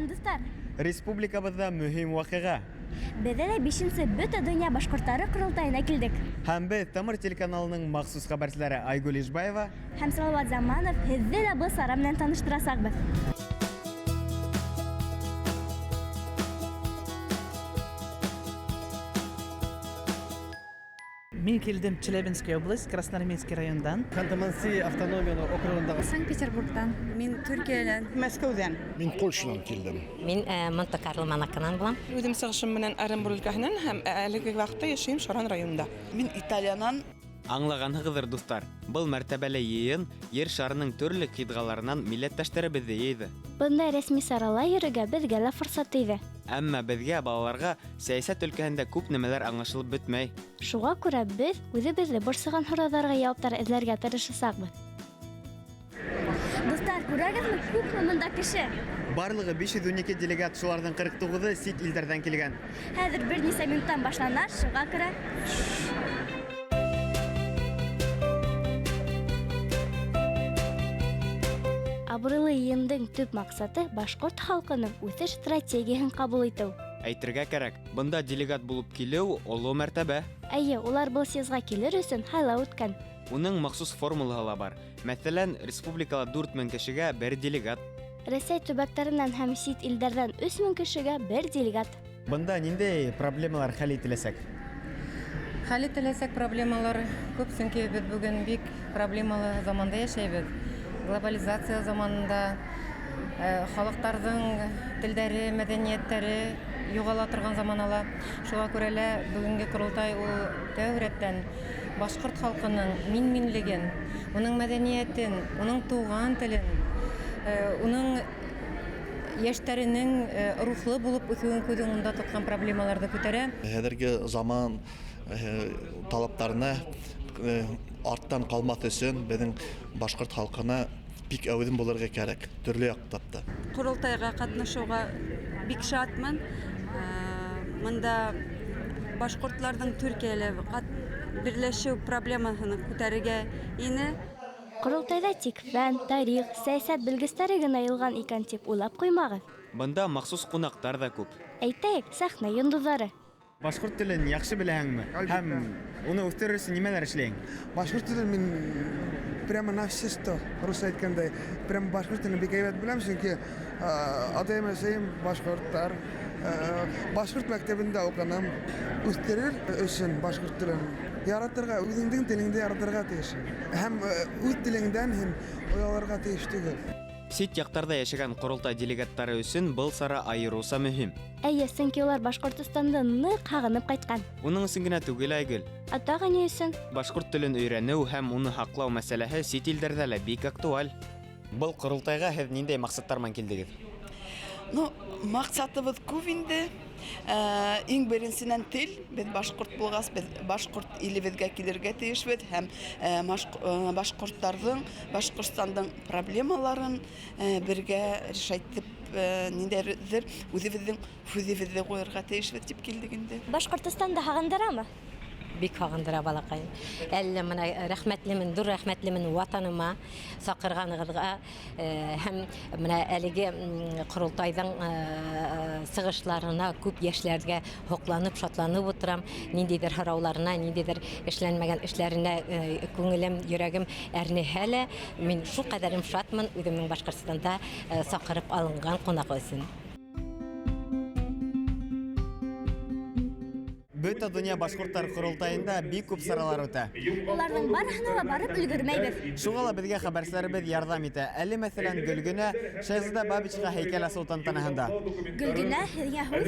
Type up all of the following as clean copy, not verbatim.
Сәләм, дуҫтар! Республикабыҙҙа мөһим ваҡиға. Беҙ әле бишенсе Бөтә донъя башҡорттары ҡоролтайына килдек. Һәм беҙ, Тамыр телеканалының махсус хәбәрселәре Айгөл Ишбаева һәм Салауат Заманов, һеҙҙе лә был сара менән таныштырасаҡбыҙ. Мин килдем Челябинский область, Красноармейский райондан. Ханты-Манси автономияны округындагы. Санкт-Петербургтан. Мин Төркиәлән. Мәскәүҙән. Мин Польшанан килдем. Мин Монте-Карло Монаконан булам. Үҙем сығышым менән Оренбург өлкәһенән һәм әлеге ваҡытта йәшәйем Шаран районында. Мин Италиянан. Аңлағанһығыҙҙыр, дуҫтар, был мәртәбәле йыйын ер шарының төрлө ҡитғаларынан милләттәштәребеҙҙе йыйҙы. Бындай рәсми сарала йөрөргә беҙгә лә форсат тейҙе. Әммә беҙгә, балаларға, сәйәсәт өлкәһендә күп нәмәләр аңлашылып бөтмәй. Шуға күрә беҙ үҙебеҙҙе борсоған һорауҙарға яуаптар эҙләргә тырышасаҡбыҙ. Дуҫтар, күрәгеҙме, күпме бында кеше? Барлығы 512 делегат, шуларҙың 49-ы сит илдәрҙән килгән. Хәҙер бер нисә минуттан башлана, шуға күрә. Абруйлы йыйындың төп маҡсаты башҡорт халҡының үҫеш стратегияһын ҡабул итеү. Әйтергә кәрәк, бында делегат булып килеү оло мәртәбә. Эйе, улар был съезға килер өсөн һайлау үткән. Уның махсус формулаһы ла бар. Мәҫәлән, республикала 4000 кешегә бер делегат. Рәсәй төбәктәренән һәм сит илдәрҙән 3000 кешегә бер делегат. Бында ниндәй проблемалар хәл ителәсәк? Хәл ителәсәк проблемалар күп, сөнки беҙ бөгөн бик проблемалы заманда йәшәйбеҙ. Глобализация заманында халыҡтарҙың телдәре, мәҙәниәттәре юғала торған заманала. Шуға күрә лә бөгөнгө ҡоролтай ул тәү рәттән башҡорт халҡының мин-минлеген, уның мәҙәниәтен, уның тыуған телен, уның йәштәренең рухлы булып үҫеүен күҙ уңында тотҡан проблемаларҙы күтәрә. Хәҙерге заман талаптарына арттан ҡалмаҫ өсөн беҙҙең башҡорт халҡына бик әүҙем булырға кәрәк, төрлө яҡтап та. Ҡоролтайға ҡатнашыуға бик шатмын. Мында башҡортларҙың Төркиәлә берләшеү проблемаһын күтәрергә ине. Ҡоролтайҙа тик фән, тарих, сәйәсәт белгестәре генә йыйылған икән тип уйлап ҡуймағыҙ. Бында махсус ҡунаҡтар ҙа күп. Әйтәйек, сәхнә йондоҙҙары. Башҡорт телен яҡшы беләһеңме? Әлбиттә. Һәм уны үҫтерер өсөн нимәләр эшләйһең? Башҡорт телен мин прямо на все сто, рус әйткәндәй, прямо башҡорт телен бик һәйбәт беләм, сөнки атайым, әсәйем башҡорттар. Башҡорт мәктәбендә уҡыным. Үҫтерер өсөн башҡорт телен яратырға, үҙеңдең телеңде яратырға тейешһең. Һәм үҙ телеңдән һин оялырға тейеш түгел. Сит яҡтарҙа йәшәгән ҡоролтай делегаттары өсөн был сара айырыуса мөһим. Эйе, сөнки улар Башҡортостанды ныҡ һағынып ҡайтҡан. Уның өсөн генә түгел, Айгөл. Ә тағы ни өсөн? Башҡорт телен өйрәнеү һәм уны һаҡлау мәсьәләһе сит илдәрҙә лә бик актуаль. Был ҡоролтайға һеҙ ниндәй маҡсаттар менән килдегеҙ? Ну, маҡсатыбыҙ күп инде. Иң беренсенән тел. Беҙ башҡорт булғас, беҙ башҡорт илебеҙгә килергә тейешбеҙ һәм башҡорттарҙың, Башҡортостандың проблемаларын бергә решайтып, ниндәйҙер үҙебеҙҙең һүҙебеҙҙе ҡуйырға тейешбеҙ тип килдек инде. Башҡортостанды һағындырамы? Бик һағындыра, балаҡайым. Әллә мына рәхмәтлемен, ҙур рәхмәтлемен ватаныма саҡырғанығыҙға, һәм мына әлеге ҡоролтайҙың сығышларына күп йәшләргә һоҡланып, шатланып ултырам. Ниндәйҙер һорауларына, ниндәйҙер эшләнмәгән эшләренә күңелем, йөрәгем әрнеһә лә, мин шул ҡәҙәрем шатмын үҙемдең Башҡортостанда саҡырып алынған ҡунаҡ өсөн. Бөтә донъя башҡорттар ҡоролтайында бик күп саралар үтә. Уларҙың барыһына ла барып өлгөрмәйбеҙ. Шуға ла беҙгә хәбәрселәребеҙ ярҙам итә. Әле, мәҫәлән, Гөлгөнә Шәйхзада Бабичҡа һәйкәл асыу тантанаһында. Гөлгөнә, һеҙгә һүҙ.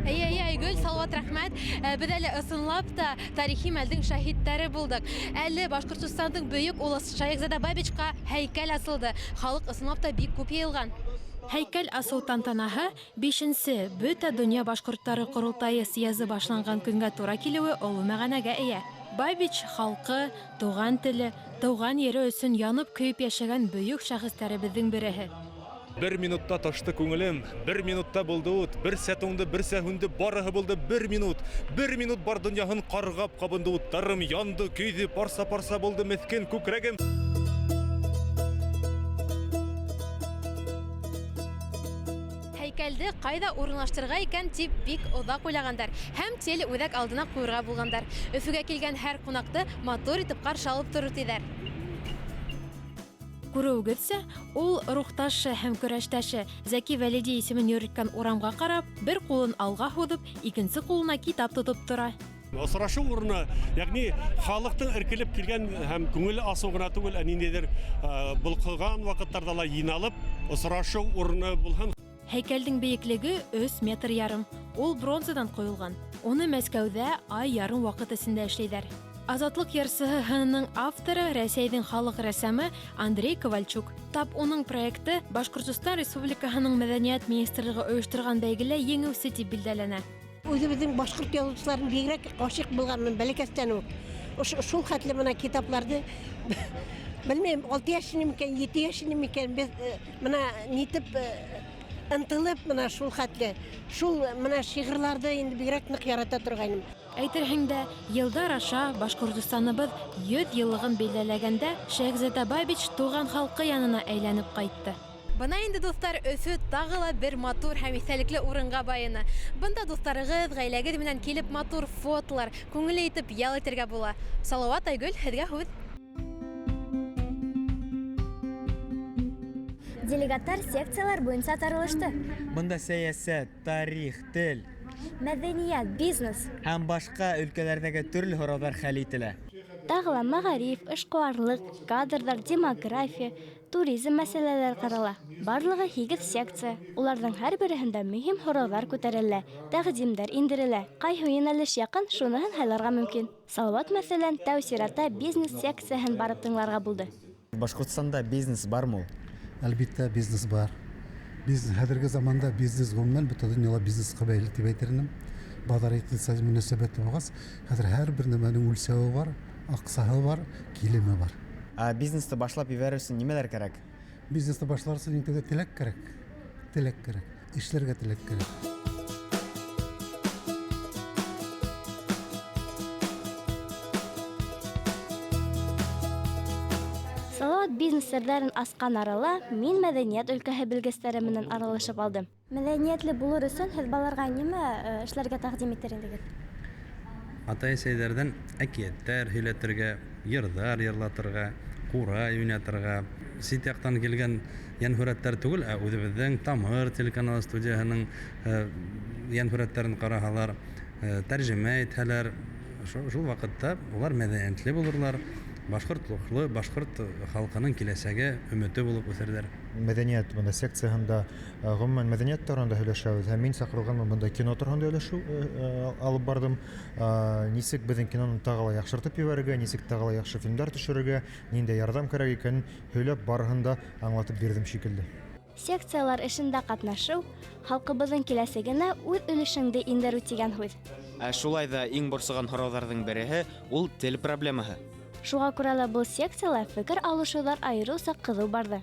Эйе, эйе, Айгөл, Салауат, рәхмәт. Беҙ әле ысынлап та тарихи мәлдең шаһиттәре булдыҡ. Әле Башҡортостандың бөйөк улы Шәйхзада Бабичҡа һәйкәл асылды. Халыҡ ысынлап та бик күп йыйылған. Һәйкәл асыу тантанаһы бишенсе Бөтә донъя башҡорттары ҡоролтайы съезы башланған көнгә тура килеүе оло мәғәнәгә эйә. Бабич халҡы, туған теле, тыуған ере өсөн янып көйөп йәшәгән бөйөк шәхестәребеҙҙең береһе. Бер минутта ташты күңелем, бер минутта булды ут, берсә туңды, берсә һүнде, барыһы булды бер минут. Бер минут бар донъяһын ҡарғап ҡабынды уттарым, янды, көйҙө, парса-парса булды меҫкен күкрәгем. Һәйкәлде ҡайҙа урынлаштырырға икән тип бик оҙаҡ уйлағандар һәм телеүҙәк алдына ҡуйырға булғандар. Өфөгә килгән һәр ҡунаҡты матур итеп ҡаршы алып торор тиҙәр. Күреүегеҙсә, ул рухташы һәм көрәштәше Зәки Вәлиди исемен йөрөткән урамға ҡарап, бер ҡулын алға һуҙып, икенсе ҡулына китап тотоп тора. Осрашыу урыны, ягъни халыҡтың эркелеп килгән һәм күңел асыу ғына түгел, ә ниндәйҙер болҡоған ваҡыттарҙа ла йыйналып осрашыу урыны булһын. Һәйкәлдең бейеклеге өс метр ярым. Ул бронзадан ҡойолған. Уны Мәскәүҙә ай ярым ваҡыт эсендә эшләйҙәр. Азатлыҡ йырсыһы һынының авторы Рәсәйҙең халыҡ рәссамы Андрей Ковальчук. Тап уның проекты Башҡортостан Республикаһының Мәҙәниәт министрлығы ойошторған бәйгелә еңеүсе тип билдәләнә. Үҙебеҙҙең башҡорт яҙыусыларын бигерәк ғашиҡ булғанмын бәләкәстән үк. Шул хәтле бына китапларҙы белмәйем, 6 йәш инем микән, 7 йәш инем микән, беҙ бына нитеп ынтылып бына шул хәтле, шул бына шиғырларҙы инде бигерәк ныҡ ярата торғайным. Әйтерһең дә, йылдар аша Башҡортостаныбыҙ 100 йыллығын билдәләгәндә Шәйехзада Бабич туған халҡы янына әйләнеп ҡайтты. Бына инде, дуҫтар, Өфө тағы ла бер матур һәм иҫтәлекле урынға байыны. Бында дуҫтарығыҙ, ғаиләгеҙ менән килеп матур фотолар, күңелле итеп ял итергә була. Салауат, Айгөл, һеҙгә һүҙ. Делегаттар секциялар буйынса таралышты. Бында сәйәсәт, тарих, тел, мәҙәниәт, бизнес һәм башҡа өлкәләрҙәге төрлө һорауҙар хәл ителә. Тағы ла мәғариф, эшҡыуарлыҡ, кадрҙар, демография, туризм мәсьәләләре ҡарала. Барлығы 8 секция. Уларҙың һәр береһендә мөһим һорауҙар күтәрелә, тәҡдимдәр индерелә. Ҡайһы йүнәлеш яҡын, шуныһын һайларға мөмкин. Салауат, мәҫәлән, тәү сиратта бизнес секцияһын барып тыңларға булды. Башҡортостанда бизнес бармы ул? Әлбиттә, бизнес бар. Бизнес, хәҙерге заманда бизнес ғөмүмән бөтә донъяла бизнесҡа бәйле тип әйтер инем. Баҙар иҡтисади мөнәсәбәте булғас, хәҙер һәр бер нәмәнең үлсәүе бар, аҡсаһы бар, килеме бар. Ә бизнесты башлап ебәрер өсөн нимәләр кәрәк? Бизнесты башлар өсөн иң тәүҙә теләк кәрәк. Теләк кәрәк. Эшләргә теләк кәрәк. Салауат бизнес серҙәрен асҡан арала мин мәҙәниәт өлкәһе белгестәре менән аралашып алдым. Мәҙәниәтле булыр өсөн һеҙ балаларға нимә эшләргә тәҡдим итер инегеҙ? Атай-әсәйҙәрҙән әкиәттәр һөйләтергә, йырҙар йырлатырға, ҡурай уйнатырға. Сит яҡтан килгән йәнһүрәттәр түгел, ә үҙебеҙҙең Тамыр телеканалы студияһының йәнһүрәттәрен ҡараһалар, тәржемә итһәләр, шул ваҡытта улар мәҙәниәтле булырлар, башҡорт рухлы, башҡорт халҡының киләсәге өмөтө булып үҫерҙәр. Мәҙәниәт бында секцияһында, ғөмүмән мәҙәниәт тураһында һөйләшәбеҙ. Һәм мин саҡырылғанмын бында кино тураһында һөйләшеү алып барҙым. Нисек беҙҙең киноны тағы ла яҡшыртып ебәрергә, нисек тағы ла яҡшы фильмдар төшөрөргә, ниндәй ярҙам кәрәк икәнен һөйләп барыһын да аңлатып бирҙем шикелле. Секциялар эшендә ҡатнашыу халҡыбыҙҙың киләсәгенә үҙ өлөшөңдө индереү тигән һүҙ. Ә шулай ҙа иң борсоған һорауҙарҙың береһе ул тел проблемаһы. Шуға күрә лә был секцияла фекер алышыуҙар айырыуса ҡыҙыу барҙы.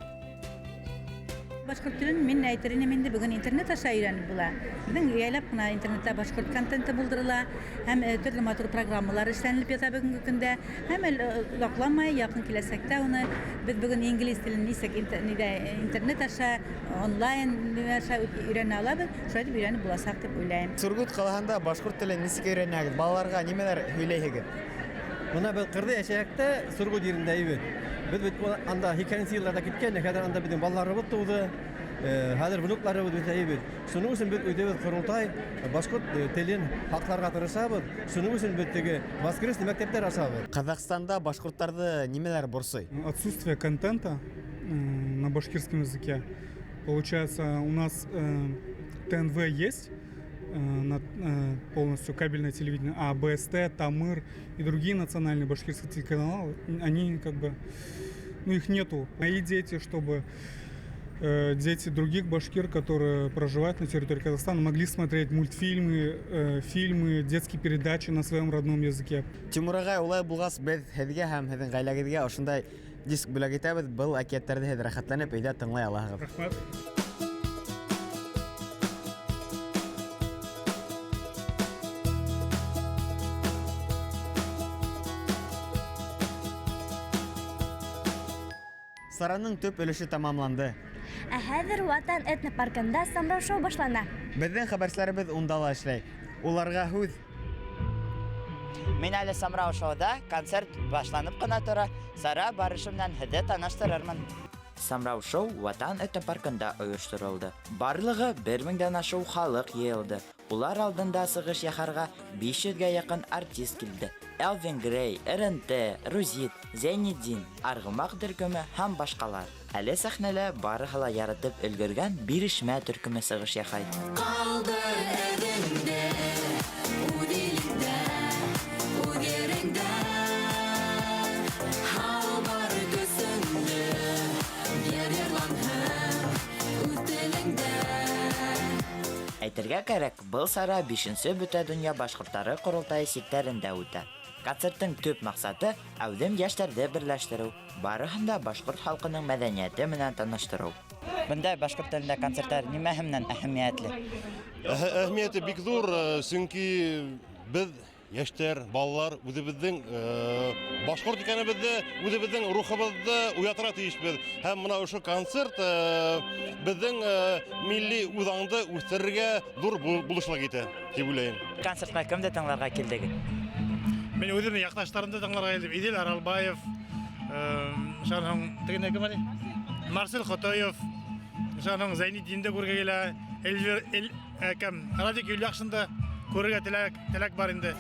Башҡорт телен мин әйтер инем инде бөгөн интернет аша өйрәнеп була. Беҙҙең яйлап ҡына интернетта башҡорт контенты булдырыла һәм төрлө матур программалар эшләнелеп ята бөгөнгө көндә. Һәм оҙаҡламай яҡын киләсәктә уны беҙ бөгөн инглиз телен нисек интернет аша, онлайн аша өйрәнә алабыҙ, шулай итеп өйрәнеп буласаҡ тип уйлайым. Сургут ҡалаһында башҡорт телен нисек өйрәнәһегеҙ? Балаларға нимәләр һөйләйһегеҙ? Бына беҙ ҡырҙа йәшәһәк тә Сургут ерендә бит. Беҙ бит анда 80-нсе йылдарҙа киткән, хәҙер анда беҙҙең балаларыбыҙ тыуҙы, хәҙер внукларыбыҙ үҫә бит. Шуның өсөн беҙ үҙебеҙ ҡоролтай башҡорт телен һаҡларға тырышабыҙ. Шуның өсөн беҙ теге воскресный мәктәптәр асабыҙ. Ҡаҙағстанда башҡорттарҙы нимәләр борсой? Отсутствие контента на башкирском языке. Получается, у нас ТНВ есть, на полностью кабельное телевидение, а БСТ, Тамыр и другие национальные башкирские телеканалы, они как бы, ну, их нету. Мои дети, чтобы дети других башкир, которые проживают на территории Казахстана, могли смотреть мультфильмы, фильмы, детские передачи на своем родном языке. Тимур ағай, улай булғас, беҙ һеҙгә һәм һеҙҙең ғаиләгеҙгә ошондай диск бүләк итәбеҙ. Был әкиәттәрҙе һеҙ рәхәтләнеп өйҙә тыңлай алаһығыҙ. Рәхмәт. Сараның төп өлөшө тамамланды. Ә хәҙер Ватан этнопаркында Самрау шоу башлана. Беҙҙең хәбәрселәребеҙ унда ла эшләй. Уларға һүҙ. Мин әле Самрау шоуда, концерт башланып ҡына тора. Сара барышы менән һеҙҙе таныштырырмын. Самрау шоу Ватан этнопаркында ойошторолдо. Барлығы 1000-дән ашыу халыҡ йыйылды. Улар алдында сығыш яһарға 500-гә яҡын артист килде. Элвин Грей, РНТ, Рузит, Зәйнетдин, Арғымаҡ төркөмө һәм башҡалар. Әле сәхнәлә барыһы ла яратып өлгөргән Бирешмә төркөмө сығыш яһай. Ҡалдыр эҙеңде, үҙ илеңдә, үҙ ереңдә. Һал бар көсөңдө, ер йырланһын үҙ телеңдә. Әйтергә кәрәк, был сара 5-нсе Бөтә донъя башҡорттары ҡоролтайы сиктәрендә үтә. Концерттың төп маҡсаты әүҙем йәштәрҙе берләштереү, барыһын да башҡорт халҡының мәҙәниәте менән таныштырыу. Бындай башҡорт телендә концерттар нимәһе менән әһәмиәтле? Әһәмиәте бик ҙур, сөнки беҙ йәштәр, балалар үҙебеҙҙең башҡорт икәнебеҙҙе, үҙебеҙҙең рухыбыҙҙы уятырға тейешбеҙ. Һәм бына ошо концерт беҙҙең милли үҙаңды үҫтерергә ҙур булышлыҡ итә, тип уйлайым. Концертҡа кемде тыңларға килдегеҙ? Мин үҙемдең яҡташтарымды тыңларға килдем. Иҙел Аралбаев, шунан һуң тегене кем әле? Марсель Хотоев, шунан һуң Зәйнетдинде күргә килә, Эльвир, кем? Радик Юльяҡшинды күрергә теләк бар инде.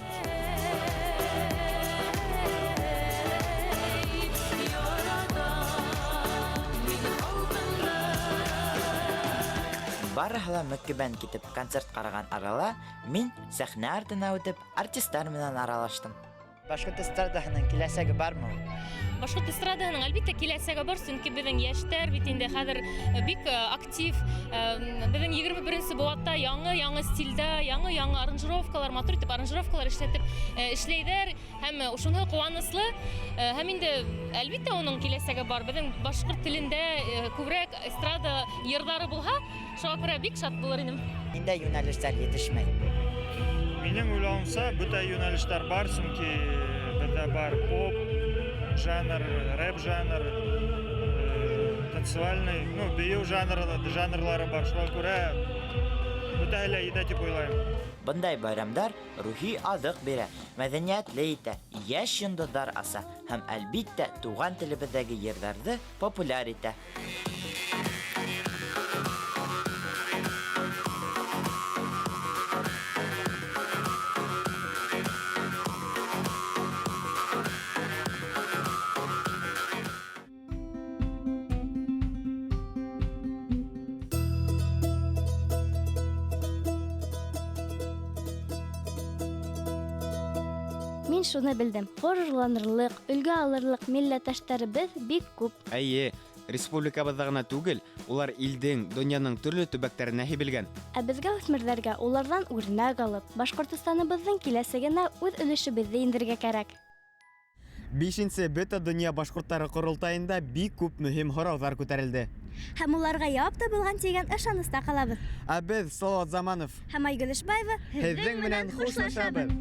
Барыһы ла мөкиббән китеп концерт ҡараған арала мин сәхнә артына үтеп артистар менән аралаштым. Башҡорт эстрадаһының киләсәге бармы? Башҡорт эстрадаһының әлбиттә киләсәге бар, сөнки беҙҙең йәштәр бит инде хәҙер бик актив. Беҙҙең 21-нсе быуатта яңы-яңы стилдә, яңы-яңы аранжировкалар, матур итеп аранжировкалар эшләтеп эшләйҙәр һәм шуныһы ҡыуаныслы. Һәм инде әлбиттә уның киләсәге бар. Беҙҙең башҡорт телендә күберәк эстрада йырҙары булһа, шуға күрә бик шат булыр инем. Ниндәй йүнәлештәр етешмәй? Минең уйлауымса, бөтә йүнәлештәр бар, сөнки беҙҙә бар поп жанр, рэп жанр, танцевальный, бейеү жанрлары бар. Шуға күрә бөтәһе лә етә тип уйлайым. Бындай байрамдар рухи аҙыҡ бирә, мәҙәниәтле итә, йәш йондоҙҙар аса һәм әлбиттә туған телебеҙҙәге йырҙарҙы популяр итә. Мин шуны белдем. Ғорурланырлыҡ, өлгө алырлыҡ милләттәштәребеҙ бик күп. Эйе, республикабыҙҙа ғына түгел, улар илдең, донъяның төрлө төбәктәренә һибелгән. Ә беҙгә үҫмерҙәргә уларҙан үрнәк алып, Башҡортостаныбыҙҙың киләсәгенә үҙ өлөшөбөҙҙө индерергә кәрәк. 5-нсе Бөтә донъя башҡорттары ҡоролтайында бик күп мөһим һорауҙар күтәрелде. Һәм уларға яуап табылған тигән ышаныста ҡалабыҙ. Ә беҙ, Салауат Заманов һәм Айгөл Ишбаева, һеҙҙең менән хушлашабыҙ.